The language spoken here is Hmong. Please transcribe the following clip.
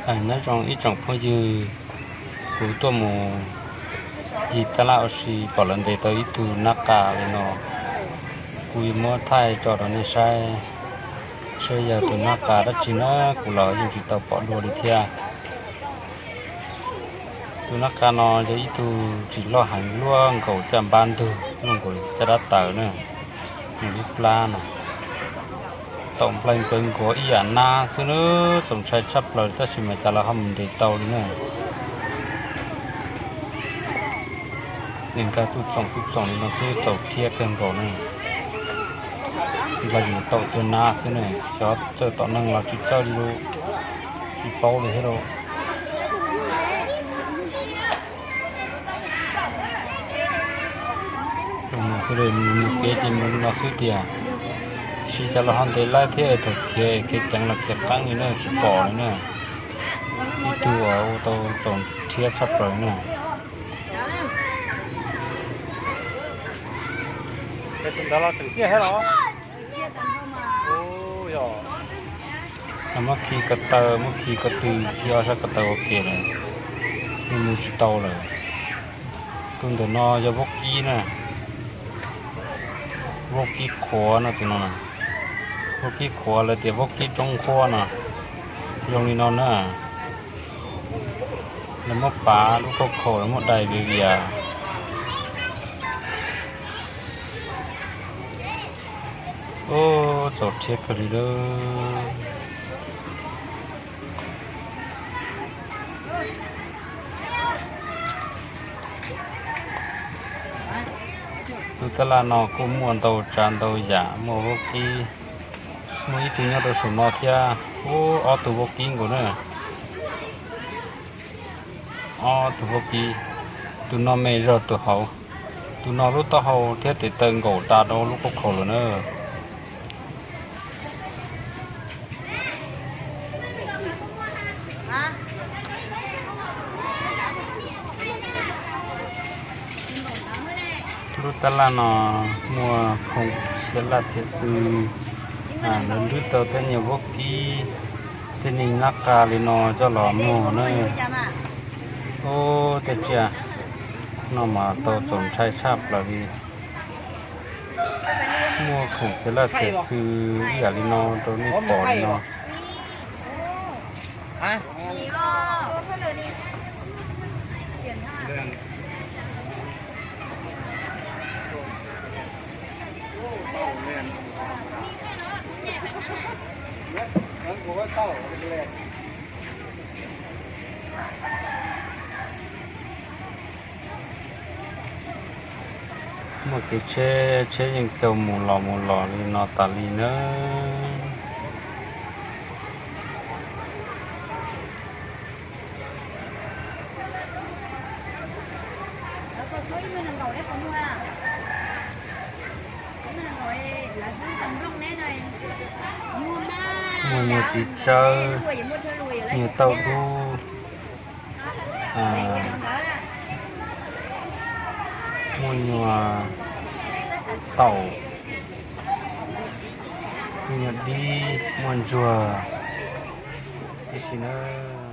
Nyob zoo ib tsoom phooj ywg, kuv tuaj mus yig tab laj ua si pom lawv ntes tau ib tug nab qa li no. Kuv yuav muab thaij tso rau nej saib, saib yog tus nab qa dab tsi na, kuv los yeej tsis tau pom dua li thiab. Tus nab qa no yog ib tug tsis loj heev, luaj nkaus caj npab ntug, luaj nkaus caj dab taws na. Nws lub plab no taum nplaig nkaus nkaus ib yam nab xwb na, txaus ntshai tshaj plaws tab sis mas cas lawv ho mus ntes tau li na. Nws nkag tuj txoom tuj txoom li no xwb txaus rhiab kawg nkaus na. Nplaig taum cuag nab xwb na, xyov txawj tom neeg los tsis txawj li, tsis paub li thiab lauj. Mus xwb, mus kev ces mus li no xwb tiag. Tiam sis cas los ho ntev lawm thiab, thaum khiav kev ceev los khiav qeeb li na, tsis pom li na. Ib tug uas ua tau txaus rhiab tshaj plaws na. Muab khi ko taw, muab khi ko tw, khi ob sab ko taw ua ke lawm, yeej mus tsis tau lawm. Tus ntawm no yog vaub kib na, vaub kib qhuav no tus no, vaub kib qhuav lawv tias vaub kib roob nqhuab no, zoo li no na. Lawv muab pav lub kauj khaum, lawv muab dai vias vias. Ub, txaus rhiab kawg li lawm. Lub tab laj no kuj muaj ntau tsav ntau yam, muaj vaub kib, muaj ib tug nyob rau saum no thiab. Ub, ob tug vaub kib nkaus na. Ob tug vaub kib, tus no me zog tus hauv, tus no lub taub hau thiab tes taw nkaum tas rau lub kauj khaum lawm na. Lub tab laj no muaj khoom txhia laj txhia xwm, lawv nrhiav tau tej nyuag vaub kib, tej neeg nab qa li no coj los muag na. Ub, tej tsiaj no mas tau txaus ntshai tshaj plaws li. Muaj khoom txhia laj txhia xwm ib yam li no rau nej pom li no. Muaj kev tsheb, tsheb yeej caum mus los mus los li no tas li nawb. Muaj nyuag txiv tsawb, nyuag tauj dub, muaj nyuag taum, muaj nyuag dib, muaj ntsuag tib si nawb.